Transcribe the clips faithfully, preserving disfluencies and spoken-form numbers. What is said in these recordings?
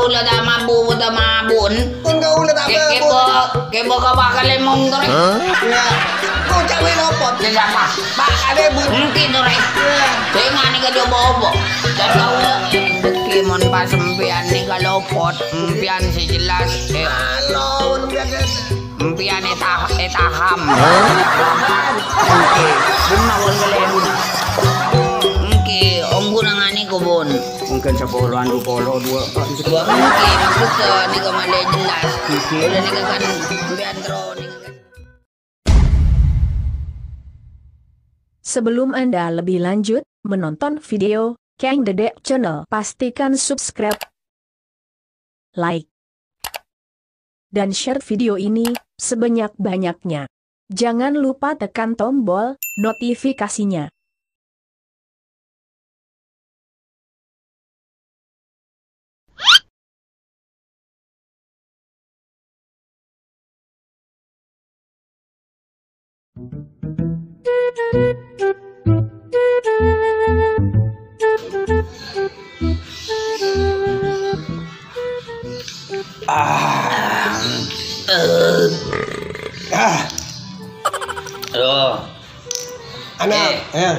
Kaulâ ta' mabu', ta' mabu'en. Pon kaulâ ta' mabu'. Kèbâ, kèbâ ka bâkal èmong torè. Iyâ. Kocak mè' lopot. Iyâ, sapa? Pak Ade, Bu. Ènggi torè. Iyâ. Sènga'an nèka jhubâ' apa? Jhâ' kaulâ. Ènggi mon pas empèyan nèka lopot, empèyan sè jelas. Eh. Halo, mon empèyan sè Empèyan èta-, ètaham. Ènggi, bun mawon kalèbun. Ènggi, ongghu nangani kobun. Mungkin sapolowan, dua puluh, dua. Dua, ènggi, maksudnya nèka malè jelas. Ènggi. Udah nèka kan, empèyan terro nèka kan. Sebelum Anda lebih lanjut menonton video Kang Dedek Channel, pastikan subscribe, like, dan share video ini sebanyak-banyaknya. Jangan lupa tekan tombol notifikasinya. Ah. Eh. Ah. Loh. Ana', Eh. ya.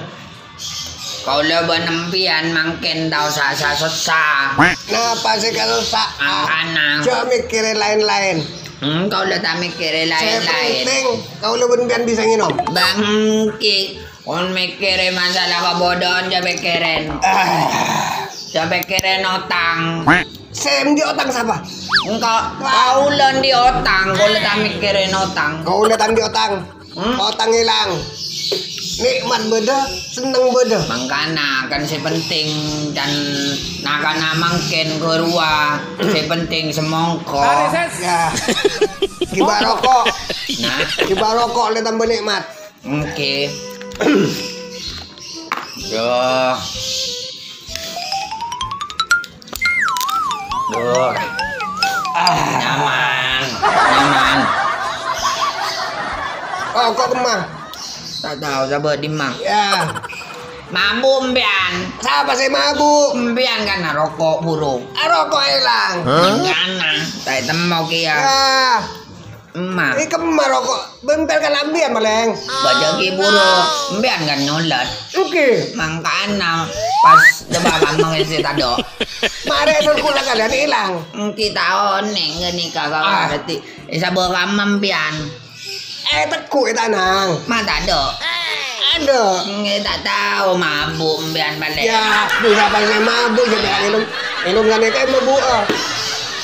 Kaulâ bân empèyan mangkèn tao sa-, sa-, sossa. Napa sè kasossa? Mangkana. Jhâ' mèkkèrè laèn-laèn. Hmm, kaulâ ta' mèkkèrè Sè laèn-laèn. Penting, kaulâ bân empèyan bisa ngènom. Bângkè, mon mèkkèrè masalah kabhudhâ'ân, jhâ' pèkkèrèn. Ah. Jhâ' pèkkèrèn otang. Sè andi' otang sapa? Engko', kaulâ andi' otang, kaulâ ta' mèkkèrè otang. Kaulâ ta' andi' otang. Hmm? Otang èlang. Nikmat bâdâ, senneng bâdâ. Mangkana, kan sè penting, can nakana mangkèn ghâruwa, sè penting samangkèn. Ya. Ghibâ roko'. Nah. Ghibâ roko' lè tambâ nikmat. Oke. Yo. Duh. Ah, nyaman. Nyaman. Oh, kok kemma? Ta' tao, coba dimma. Ya. Mabu' empèyan. Sapa sè mabu'? Empèyan kan naroko' buru. Aroko' èlang. Mangkana, ta' ètemmo kèya. Ya. Emma. È kemma roko'? Bân empèyan kan empèyan malèng. Bâjâ ghi' buru, empèyan kan nyolèt. Oke. Mangkana pas coba kamma ngèsè tadâ'. Marè sèr kaulâ kalèyan èlang. Ènggi ta' onèng ghânèka, Kak. Ah. Berarti, eh, sabâ kamma empèyan. Eh, tegghu' è tanang. Ma tadâ'. Adâ'. Ènggi ta' tao mabu' empèyan palèng. Ya, bisa pas mabu' sè bela ngènom. Ngènom ghânèka mabu', ah.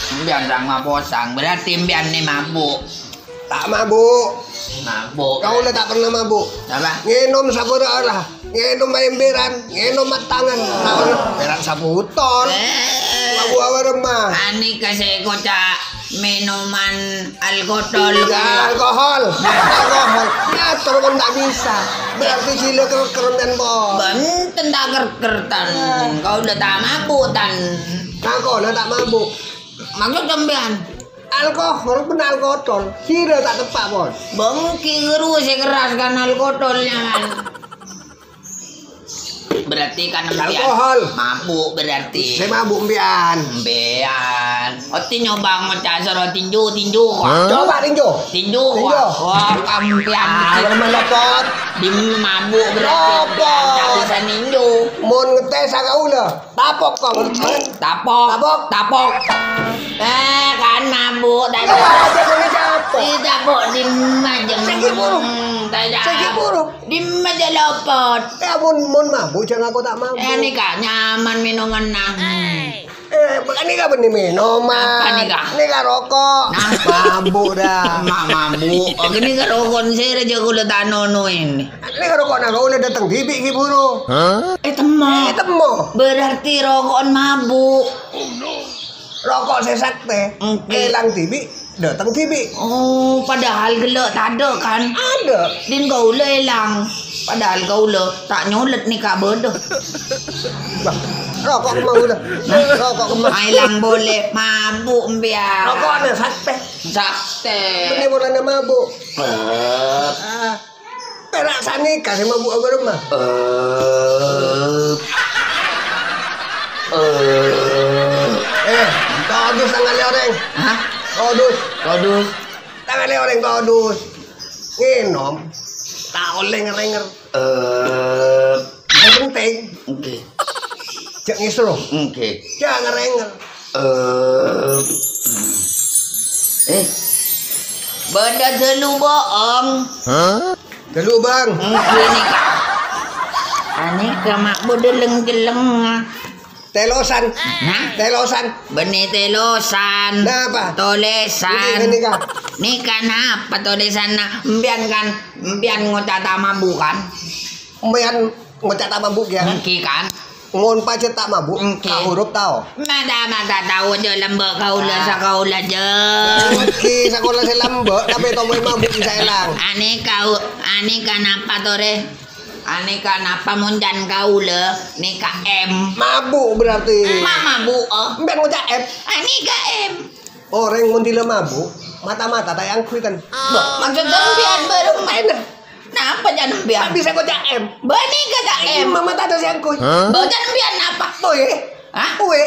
Empèyan sang maposang, berarti empèyan nè mabu'. Ta' mabu'. Mabu'. Kaulâ ta' pernah mabu'. Apa? Ngènom sabârâ'â la. Ngènom emperan, ngènom mattangan. Ta' pernah. Emperan sabotol. Eh. Mabu' apa, Rema? Anèka sè koca' minuman alkotol. Ya, alkohol. Alkohol. Ngator pon ta' bisa. Berarti gila ker-, kerem, Tan, pon. Bhunten ta' ker-, ker, Tan. Kaulâ ta' mabu', Tan. Kaulâ ta' mabu'. Maksud sampèyan? Alkohol bân alkotol, sèra ta' teppa', pon. Bângkè ghâruwa sè kerras kan alkotolnya, kan. Berarti kan empèyan. Alkohol. Mabu' berarti. Sè mabu' empèyan. Empèyan. Ottè nyoba ngoca' soro tinju, tinju. Hah? Coba tinju. Tinju. Tinju. Wah, wah, empèyan. Ah, lu melopot. Di mabu' berarti. Lopot. Empèyan ta' bisa ninju. Mon ngetes ka kaulâ. Tapok, Kong. Tapok. Tapok. Tapok. Eh, kan mabu', tadi. Iya, aja dulu capek. Ditapok dimma, jeng. Sè ghi' buru. Hmm, tadi. Sè ghi' buru. Dimma jhâ' lopot. Eh, ampon, mon mabu', jhâ' ngako ta' mabu'. Eh, nèka nyaman minumanna. Hmm. Eh, bukan nèka bânnè minuman. Apa nèka? Nèka roko'. Nah. Mabu' dah. Ma-, mabu'. Oh, nèka roko' sèra jhâ' kaulâ ta' nono ini. Nèka roko'na kaulâ dâteng dhibi' ghi' buru. Hah? Eh, temmo. Eh, temmo. Berarti roko'en mabu'. Roko' sè saktè, Oke. èlang dhibi', dâteng dhibi'. Oh, padahal ghellâ' tadâ', kan? Adâ'. Din kaulâ èlang. Padahal kaulâ ta' nyolèt nèka bâdâ. Bah, roko' kemma kaulâ. Roko' kemma. Èlang polè, mabu' empèyan. Roko'na saktè. Saktè. Bânnè polana mabu'. Ah. Pèra' sanèka sè mabu' abâremma. Eh. Eh. Eh. Todus tangale orèng. Hah? Todus. Todus. Tangale orèng todus. Ngènom. Ta' ollè ngèr-ngèr. Eh. Sè penting. Ngghi. Jhâ' ngèsro. Ngghi. Jhâ' ngèr-ngèr. Eh. Eh. Bâdâ jhâlu bohong. Hah? Jhâlu, Bang. Ngghi nèka. Anèka ma' bâdâ leng-celleng. Telosan. Nah. Telosan. Bânnè telosan. Napa? Tolèsan. Nèka, nèka. Nèka napa tolèsanna? Empèyan kan, empèyan ngoca' ta' mabu' kan? Empèyan ngoca' ta' mabu' kèya kan? Ngghi kan? Mon pajhât ta' mabu', ngghi. Ka hurup tao. Mata-mata tao jhâ' lambâ' kaulâ sakaola jhâ'. Ngghi, sakola sè lambâ', tapè tomoy mabu' bisa èlang. Anèka, anèka napa torè? Anèka napa mon can kaulâ nèka M? Mabu' berarti. Ma' mabu', oh. Empèyan ngoca' M. Anèka M. Orèng mon dhilâ mabu', mata-mata ta' èangghuy, ten. Bâh, maksod sampèyan bârâmma? Napa can empèyan? Ta' bisa ngoca' M. Bânnè ka ta' M. Mata-mata ta' èangghuy. Bâh, can empèyan napa? Owe. Hah? Owe.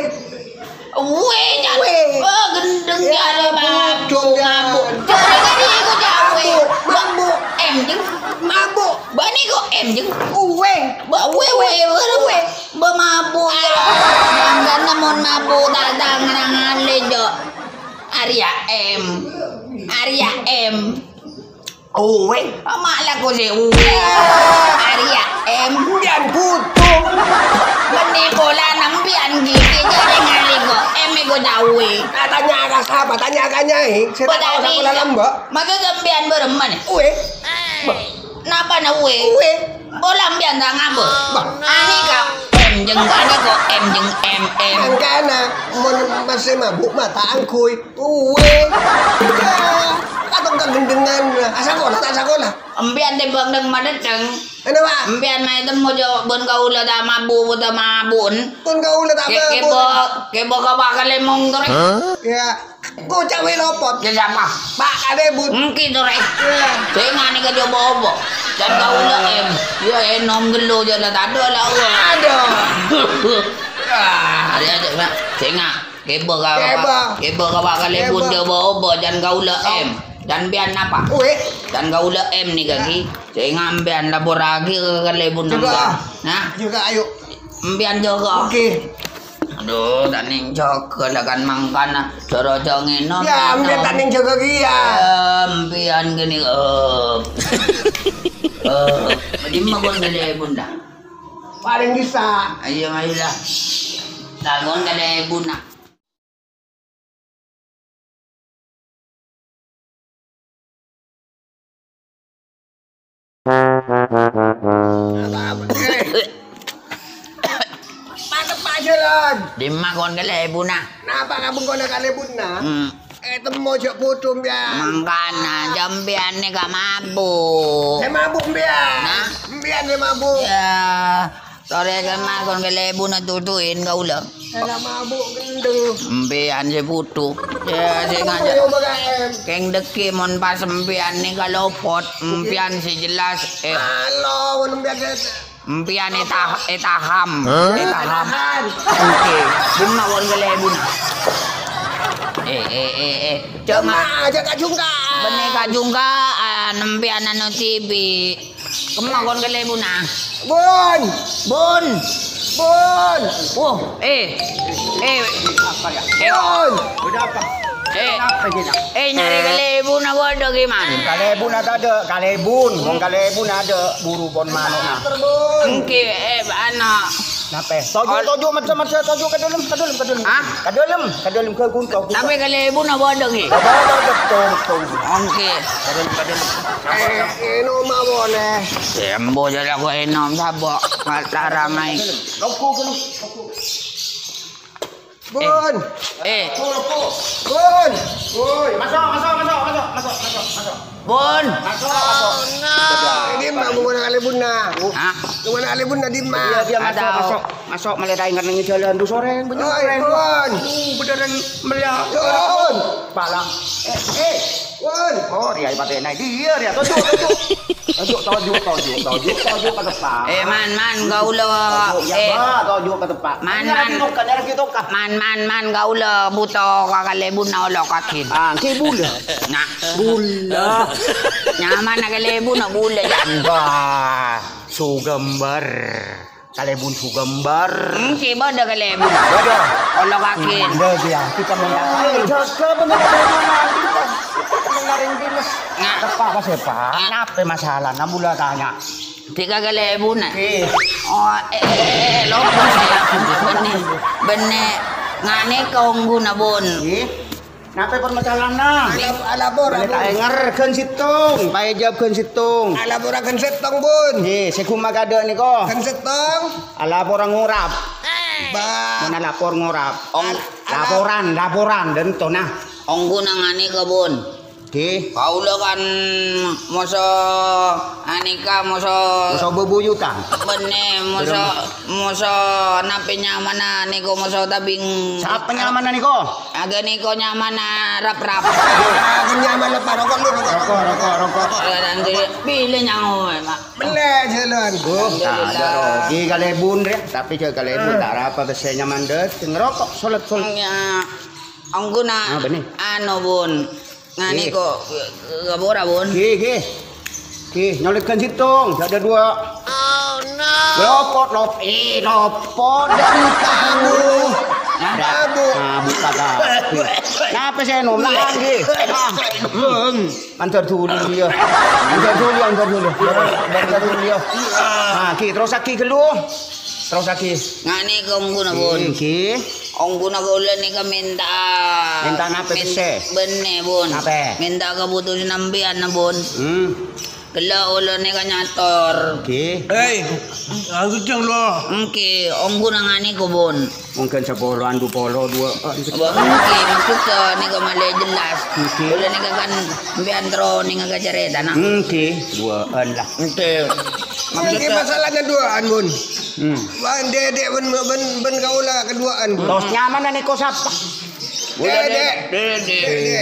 Uwe, Jan. Uwe. Oh, gendeng ya, ya, Bang. Bujung, ya. Mabuk. Jare kali iku, Jan, uwe. Mabuk, mabuk. Em, Jeng. Mabuk. Bani kok em, Jeng? Uwe. Ba, uwe, uwe, uwe, uwe. Ba mabuk, ya. Mangkana mon mabuk, tak, tak ngenang ale, Jo. Arya M. Arya M. Uwe. Ama' lako se uwe. Arya M. Sampeyan butuh. Meni pola sampeyan gigi jare ngali ko. Em iko jauwe. Tanya ka sapa? Tanya ka nyai. Saya tak tahu sakola lamba. Maksud sampeyan bereman? Uwe. Napa na uwe? Uwe. Pola sampeyan ta ngapa? Bah. Ani ka em jeng, ani ko em jeng, em, em. Mangkana, mon masih mabuk mata angkui. Uwe. Ya, kadang tak gendengan. Asa kola, tak sakola. Empiyan tembang deng madeteng. Kenapa? Empiyan mai temu jo bon kaula ta mabuk, ta mabun. Bon kaula ta mabuk. Kebo, kebo ka bakal emong to, Rek. Ya. Kocak we lopot. Ya, siapa? Pak Kalebun. Engki to, Rek. Ya. Sing ani ka coba opo? Dan kaula em. Ya, enom gelo jala tado la. Aduh. Ah, ada aja, Pak. Sing Kebo ka, kebo ka Pak Kalebun, kebo. Coba opo, jan kaula em. Jan pian napa? Uwe. Jan kaula em ni kaki. Sing ampean laporake ka Kalebun. Juga. Nah. Juga, ayo. Empiyan jaga. Oke. Aduh, taning jaga lah kan mangkana. Joro jong enom. Ya, empiyan taning jaga ki ya. Empiyan gini, eh. Eh, dimma kon Kalebun dah. Paling bisa. Ayo, ayo lah. Tangon Kalebun nak. Mantep, Pak Jalan. Dimma kon Kalebunna? Napa kabengkona Kalebunna? Hmm. Eh, temmo jok pudhum, ya. Mangkana, jambian ni ka mabuk. Saya mabuk, mbiyan. Nah? Mbiyan saya mabuk. Ya. Sore kemma kon Kalebunna tutuin kaula. Ela mabuk gendeng. Empiyan se putu. Ya, sing aja. Ayo, Bang M. Keng deki mon pas empiyan ni kalopot, empiyan se jelas. Eh. Halo, mon empiyan se- Empiyan etah-, etaham. Hah? Etaham. Etahan. Oke. Bunga kon Kalebun. Eh, eh, eh, eh. Cuma aja kajungka. Benne kajungkaan, empiyan anu tibi. Kemma kon Kalebunna. Bun. Bun. Bun. Wah, eh. Eh. Apa ya? Eh. Bun. Udah apa? Eh. Kenapa kita? Eh, nyari Kalebunna bodoh gimana? Kalebunna tadi, Kalebun. Wong Kalebunna ada buru pon manukna. Engki, eh, ana. Nape? Toju, toju, meja, meja, toju ke dalam, ke dalam, ke dalam. Hah? Ke dalam, ke dalam, ke gunto. Tapi Kalebunna bodoh gimana? Bodoh, betul, betul. Engki. Ke dalam, ke dalam. Eh, enom mawon, eh. Sembo jare aku enom sabo. Larang ae. Logo, logo. Bun. Eh. Logo, logo. Bun. Woi. Masuk, masuk, masuk, masuk, masuk, masuk, masuk. Bun. Masuk, masuk. Ini mah mau mana Kalebunna? Hah? Mau mana Kalebunna di mana? Dia, dia masuk, masuk. Masuk, mulai dari ngenengi jalan tuh sore. Oi, Bun. Uh, beneran melihat. Bun. Palang. Eh, eh. Bun. Oh, dia pakai naik dia, dia. Tutup, tutup. Toju', toju', toju', toju', toju' ka teppa'. Eh, man, man, kaulâ, Toju', ya, eh, Ba, toju' ka teppa'. Man, Nyarè man. Toka, nyarè toka. Man, man, man, kaulâ buto ka kalèbunna olo' kakè. Ah, kè bulâ. Nah. Bulâ. Nyamana kalèbunna bulâ, ya. Ba, Sogembâr. Kalèbun Sogembâr. Èngghi bâdâ kalèbun. Bâdâ. Olo' kakè. Bâdâ, ya. Kita mau Ayo, jaga bener-bener nanti, Pak. Kita mau naring dinas. Nah. Teppa' apa sih, Pak? Nah. Kenapa masalah? Nah, mula tanya. Tiga kalèbun, nah. Oke. Oh, eh, eh, eh, eh, loppo sè. Bânnè, bânnè. Ngâ' nèka ongghuna, Bun. Oke. Napa permasalahanna? Alap-, alapor, Bânnè Bun. Ta' èngèr ghân sèttong, paèjâb ghân sèttong. Alapora ghân sèttong, Bun. Ngghi, sè ghumma kadâ' nèko. Ghân sèttong. Alapora ngorap. Ba. Mon alapor ngorap. Ong-, Al-, alap- laporan, laporan, dântona. Ongghuna ngâ' nèka, Bun. Ngghi. Kaulâ kan moso anèka, moso Moso bebuyutan. Bânnè, moso Berem- Moso napa nyamana nèko moso tabing? Sapa nyamana nèko? Aga nèko nyamana rap-rap. Aga nyamana parokok lu, rokok. Rokok, rokok, rokok. Bilâ nyawa, Mak. Mellè jhâlân. Oh, Alhamdulillah. Ada rogi kalèbun, rè. Tapi jhâ' kalèbun, eh, ta' rapa bessè nyaman dâteng. Rokok, solet, solet. Ya. Ongghuna. Ah, bânnè. Anu, Bun. Nah, Ngghi. Nèko, gapura, Bun. Ngghi, ngghi. Ngghi, nyolèt ghân sèttong, ada dua. Oh, no. Lopot, lop-, eh, lopot, dan tabu. Nah, tabu. Nah, buka, tabu. Napa sè nom? Nah, ngghi. Nah. Hmm. Antar dulu, ya. Antar dulu, antar dulu. Antar dulu, ya. Nah, ngghi, terus lagi ghellu. Terus lagi. Ngani kongkuna, Bun. Ngghi. Ongghuna kaulâ nèka mènta. Mènta napa, men-, pèssè? Bânnè, Bun. Napa? Mènta kaputusan sampèyan, Bun. Hmm. Ghellâ' kaulâ nèka nyator. Ngghi. Hei, angghucang lo. Èngghi, ongghuna ngani ko, Bun. Mungkin sapolo, andu polo, dua. Bun, èngghi, maksudnya nèka malè jelas. Èngghi. Kaulâ nèka kan sampèyan terro nèka ka carètana. Èngghi, duwâ'ân lah. Èngghi. Maksudnya masalahnya duwâ'ân, Bun. Hmm. Wan Dede bân, bân, bân kaulâ kaduwâ'ân, Bun. Tos nyamana nèko sapa? Dede. Dede. Dede.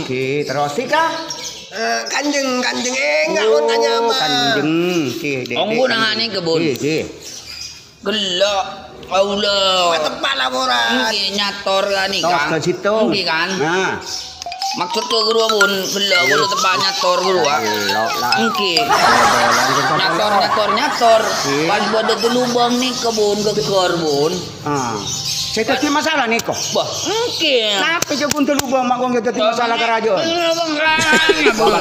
Oke, terus Tika? Eh, Kanjeng, Kanjeng, enggak, Bun, tanya, Bun. Kanjeng. Oke, Dede. Ongghuna ngani ko, Bun. Oke, oke. Ghellâ', kaulâ. Mateppa' laporan. Èngghi, nyator ka nèka. Tos ka sèttong. Èngghi, kan? Nah. Maksud ka ghâruwa, Bun, ghellâ' kaulâ teppa' nyator ghâruwa. Ghellâ' la. Èngghi. Nyator, nyator, nyator. Ngghi. Pas bâdâ tellubâng nèka, Bun, ghâggâr, Bun. Ah. Sè dhâddhi masalah nèko. Bâh, èngghi. Napa jhâ' bun tellubâng ma' wong dhâddhi masalah karajaân? Tellubâng.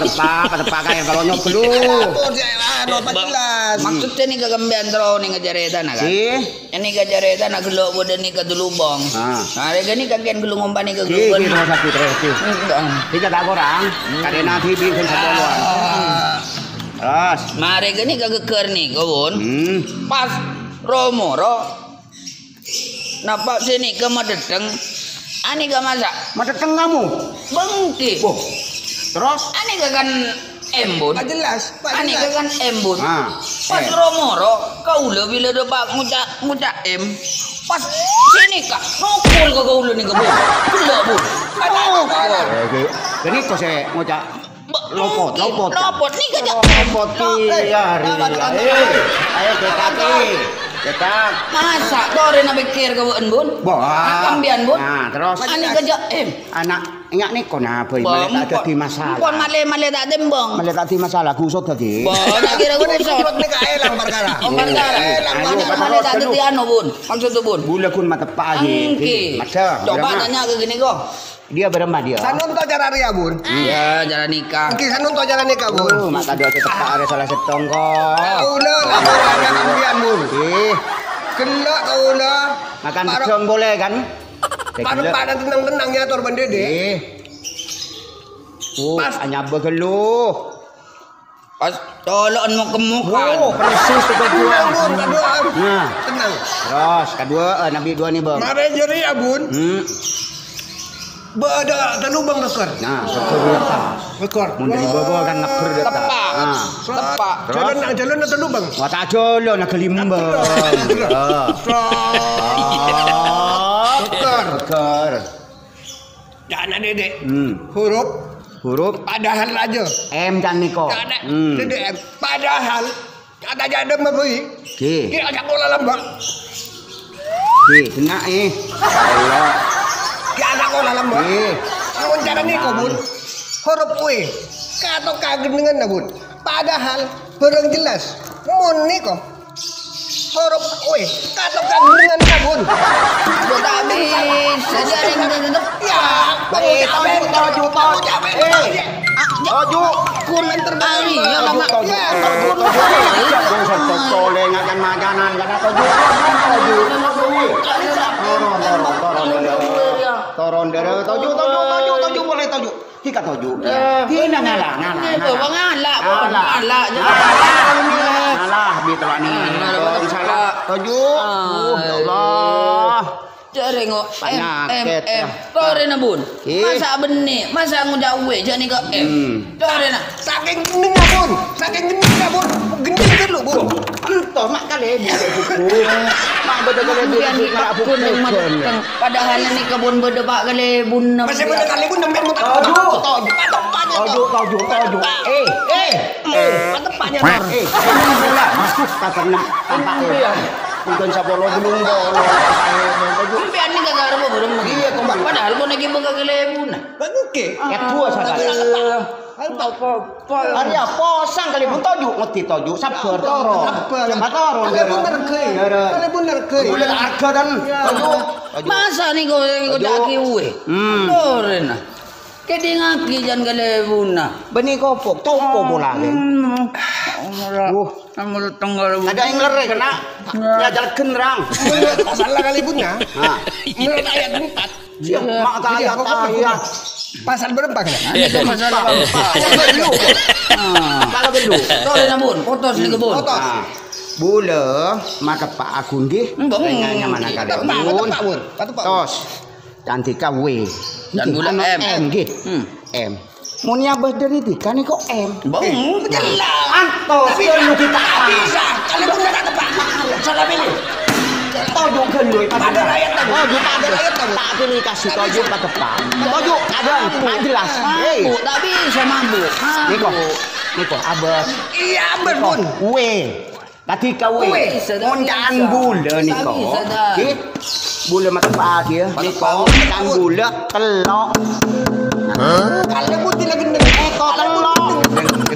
Pateppa', pateppa' kaè kalau nyok ghâllu. Apa sih, anu, apa jelas? Maksudnya nèka sampèyan terro nèka carètana, kan? Ngghi. Èngghi ka carètana ghellâ' bâdâ nèka tellubâng. Ah. Nah, règhâ nèka kèng ghellâ' ngompani ka ghellâ'. Ngghi, ngghi, terus lagi, terus lagi. Èngghi. Tiga tak korang. Hmm. Karena di bintang sapoloan. Ah. Terus. Marè ghâ nèka ghâggâr nèka, Bun. Hmm. Pas ro-moro. Napa' sè nèka madheddheng? Anèka masa'. Madheddheng kamu? Bângkè. Boh. Terus? Anèka kan embun. Pak jelas, Pak jelas. Anèka kan embun. Ah. Pas eh. Ro-moro, kaulâ bilâ dâpa' ngoca', ngoca' em. Pas sè nèka, nokol ka kaulâ nèka, Bun. Ghellâ', Bun. Nokol. Eh, ghi-, ghi nèko sè ngoca' Lopot, lopot. Lopot, nèka, Cak. Lopot, iya, ri, ri, ayo. Ayo, cetak, ri. Cetak. Masa' torè na pèkkèr ka bâ'ân, Bun? Wah. Akambiyan, Bun. Nah, terus? Anèka, Cak, em. Anak, enggak nèko, nah, boy, malè ta' dhâddhi masalah. Ampon malè, malè ta' tembang. Malè ta' dhâddhi masalah, gusok dhâddhi. Bun, tak kira gusok. Nèka èlang parkara. Oh, parkara. Èlang parkara. Malè ta' dhâddhi anu, Bun. Maksud, Bun. Bulâ ghun mateppa' ghi. Èngghi. Coba tanya ka ghâni, kok. Dia bârâmma dia? Sanonto cara rèya, Bun. Iya, cara nèka. Oke, sanonto cara nèka, Bun. Oh, ma' kadhuwâ sè teppa' arè salah sèttong, kok. Kaulâ laporan ka sampèyan, Bun. Ih. Ghellâ' kaulâ. Makan gedhong boleh, kan? Parep-parep tenang-tenang nyator bân Dede. Ih. Oh, pas. Anyabâ ghâllu. Pas colo'an mok-kemmokan. Oh, persis itu kedua. Tenang, Bun, kedua. Nah. Tenang. Terus, kedua, eh, Nabi dua nih, Bang. Mare jârèya, Bun. Hmm. Bâdâ telubang ghâggâr. Nah, ghâggâr. Ghâggâr. Mun dari bawah kan ngeber dia. Teppa'. Nah. Teppa'. Terus? Jalan, jalan telubang. Wah, tak jalan, nah, gelimbang. Ngeber. Ya. Ghâggâr. Ghâggâr. Ca'na Dede. Hmm. Huruf Huruf Padahal aja. M can nèko. Nggak ada. Hmm. Jadi, em, padahal kata jadem apa, Wi? G. Ki aja pola lambak. G, kena, eh. Allah. Ki aja pola lambak. G. Amun cara nèko, Bun. Huruf W. Kato kagendhengan, Bun. Padahal barang jelas. Mun nèko. Huruf W, kato kagendhengan, Bun. Yo, ta' bisa, jari ngono tetep. Ya, eh, toju, toju, toju. Eh, toju. Kun terbalik. Toju, toju, toju, toju. Jangan sampai toleng, akan makanan, kata toju. Toju, toju. Toron, toron, toron, toron. Toron, toron, toju, toju, toju, toju, boleh toju. Ki katoju. Eh, ki na ngala', ngala', ngala'. Ngala', ngala', ngala'. Ngala'. Ngala', bi' tolani. Ngala', ngala'. Salah. Toju. Ah, ya Allah. Jare ngo-, em, em, em. Torè na, Bun. Ki. Masa' benne', masa' ngoca' uwe, jane ke em. Hmm. Torè na. Saking gendhengnga, Bun. Saking gendhengnga, Bun. Gendheng terlu, Bun. Ento, ma' kalèbun, Bu. Ma' bâdâ kalèbun, Bu, ma' Bu. Padahal nèka pon bâdâ pa' kalèbunna. Masih bâdâ kalèbun, sampeyan mau tak. Toju, toju. Toju, toju, toju. Eh, eh, eh. Pateppa' nyator. Eh, bola, masuk, tak pernah. Tampak, eh. Bukan sapolo, belum bolo. Sampeyan nèka gak ada apa, Bun? Iya, kok, Bang. Padahal pon lagi bâdâ kalèbunna. Bang, oke. Ya, dua saja. Ayo, Pak. Arya posang kalèbun toju, ngerti toju, sabar, toron. Sabar. Sabar, toron. Kalèbun nergay. Kalèbun nergay. Boleh arga dan toju. Masa nèko, nèko toju. Daki uwe? Hmm. Torè na. Kedingaki jan kalèbunna. Bânnè kopok, topo pola, kan? Hmm. Wah. Ada yang lerre kena. Ya, jalan genrang. Menurut pasal kalèbunna. Ha. Menurut ayat empat. Iya, mak ayat, ayat. Pasal berapa, kan? Nah, itu pasal apa? Pasal belu. Ah. Pasal belu. Torè na, Bun. Potos nèko, Bun. Potos. Ah. Bulâ, mateppa' agung, nggih. Enggak. Renganya mana kalian, Bun? Mateppa', Bun. Mateppa', Bun. Tos. Candika W. Dan bulâ M. M, nggih. Hmm. M. Mon nyabâs dâri dhika nèko M. Bung, jelas. Antos, tapi perlu kita tak bisa. Kalau bung tak tepat, salah pilih. Toju gendul, ada rakyat tadi. Toju tak ada rakyat tadi. Tak pilih kasih toju tak tepat. Toju ada, tak jelas. Hei. Mabuk, tak bisa mabuk. Nèko, nèko, abâs. Iya, abâs, Bun. W. Tadi kawe, weh, monca'an bulâ nèko. Ki, bulâ mateppa' ya. Nèko, monca'an bulâ tello'. Kalèbun tidak gendeng. Nèko tello'.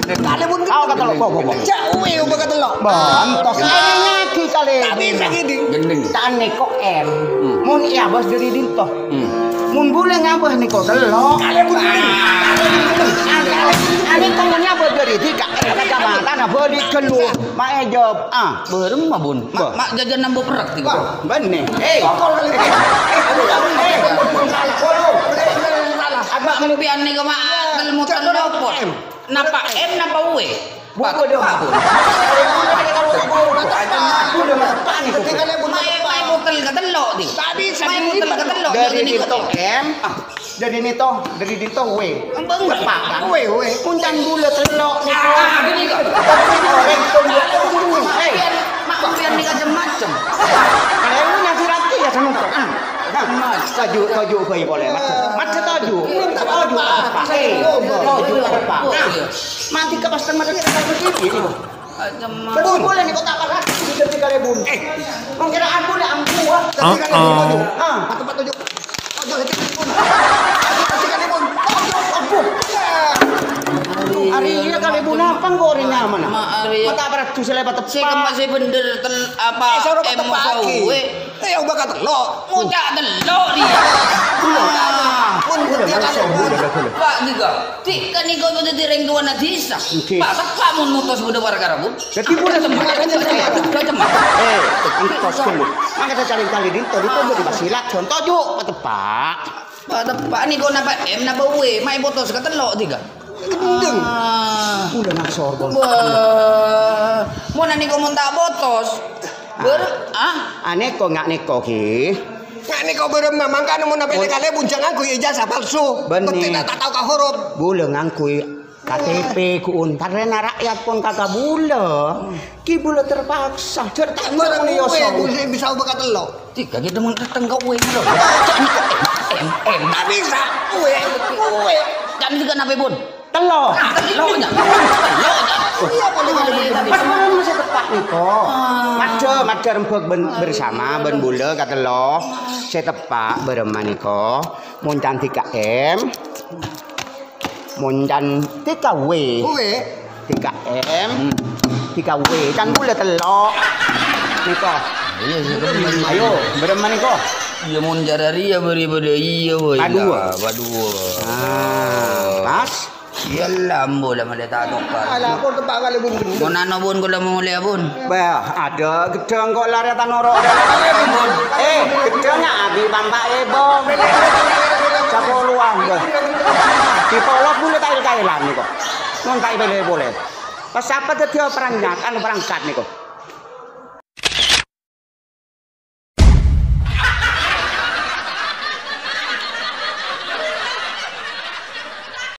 Kalèbun gendeng. Ayo, ka tello', kok, kok, kok. Cak, weh, ubah ka tello'. Bantos. Ini lagi kalèbun. Tapi lagi di. Gendeng. Tan nèko M. Hmm. Mon iya, bos, dâri dinto. Hmm. Mon bulâ ngabâs nèko tello'. Kalèbun gendeng. Ane kok mon nyabâs dâri dhika. Kacamata na bâli ghâllu. Ma' èjâwâb, ah. Bârâmma, Bun? Ma', ma' jhâjhân nambâ perrek, tiga. Wah, bânnè. Hei. Tokol kali. Eh, eh, aduh, aduh, eh. Salah. Abâ' mimpian nèka, ma', telmo tello' pon. Napa M, napa W? Buku dong. Apa, Bun? Buku dong, apa nih, buku? Main, main motel ka tello', di. Main motel ka tello', dâri nèko. Dâri dinto M. Ah. Dâri dinto, dâri dinto W. Embang. Tepak, kan? W, W. Monca'an bulâ tello' nèko. Ah, ini kok. Orèng tunggu. Hei. Mak, sampeyan ini macem-macem. Kalau ini nanti lagi ya, sama. Ah. Nah, toju', toju' bhâi polè, Mat. Mat, toju'. Toju', apa? Eh, toju', apa? Nah, mati ke pas teman kita begini. Bun, boleh nih, kok tak pakai? Jadi kalèbun. Eh, mungkin aku udah ampuh. Jadi kalèbun, toju'. Ah, tempat toju'. Toju', jadi kalèbun. Toju', jadi kalèbun. Toju', ampuh. Hari ini kalèbun apa, kok orèng nyaman? Ma' hari. Kok tak pernah tuh selepat tepat. Saya kan masih bener tel-, apa, eh, sorok emosi tepat lagi. Gue. Eh, yang bakal tello'. Ngucak tello', dia. Pun dia langsung, pun dia langsung. Pak, juga. Ti, kan nèko dâddhi rèng towana dhisa. Oke. Pak, tepa' mon motos bâdâ parkara, Bu. Dâddhi, Bu, ada tempat. Ada tempat. Eh, antos, Bu. Mangkana cari kali dinto, dinto, Bu, dibasilat, contoh, Ju, tepa'. Pak, tepa', nèko napa M, napa W, ma' èpotos ka tello', tiga. Gendeng. Ah. Udah ngasor, Bang. Wah, mon nèko mon ta' potos. Ber-, ah? Anèko, nga' nèko, ki. Nga' nèko bârâmma, mangkana mon apèlè kalèbun jhâ' ngangghuy ijazah palsu. Bânnè. Bhâkti ta', ta' tao ka horop. Bulâ ngangghuy K T P, ku'un. Tarèna ra'yat pon kaka bulâ. Ki bulâ terpaksa. Jhâ' ta' ngono, bulâ bisa ubah ka tello'. Tiga gitu mon tetangga uwe lo. Jhâ' nèko M, M, M. Ta' bisa. Uwe, uwe. Ghânèka napè, Bun? Tello'. Tello', nya. Tello', nya. Pas mangkèn masih teppa'na nèko. Ah. Maddhâ, maddhâ rembhâk bân bersama, bân bulâ katello'. Sè teppa' bârâmma nèko. Mon can D K M. Mon can D K W. Kowe? D K M. Hmm. D K W. Can bulâ tello'. Nèko. Iyâ, sè kembali. Ayo, bârâmma nèko. Iyâ, mon cara rèya bâri' padâ iyâ, woi. Padâ. Padâ. Ah, pas. Iyâ, la, ambu la malè ta' tokar. Ala, kok teppa' kalè bun gendut. Mon anu, Bun, kaulâ molèya, Bun. Bâh, adâ' ghedhâng kok larè ta' noro'. Eh, ghedhângnga abi' pampa' ebong. Sapolowan, bâh. Dipolot bulâ ta' el-kaelan nèko. Mon ta' èpèlè polè. Pas sapa dhâddhiyâ perang nyat, anu, perangkat nèko.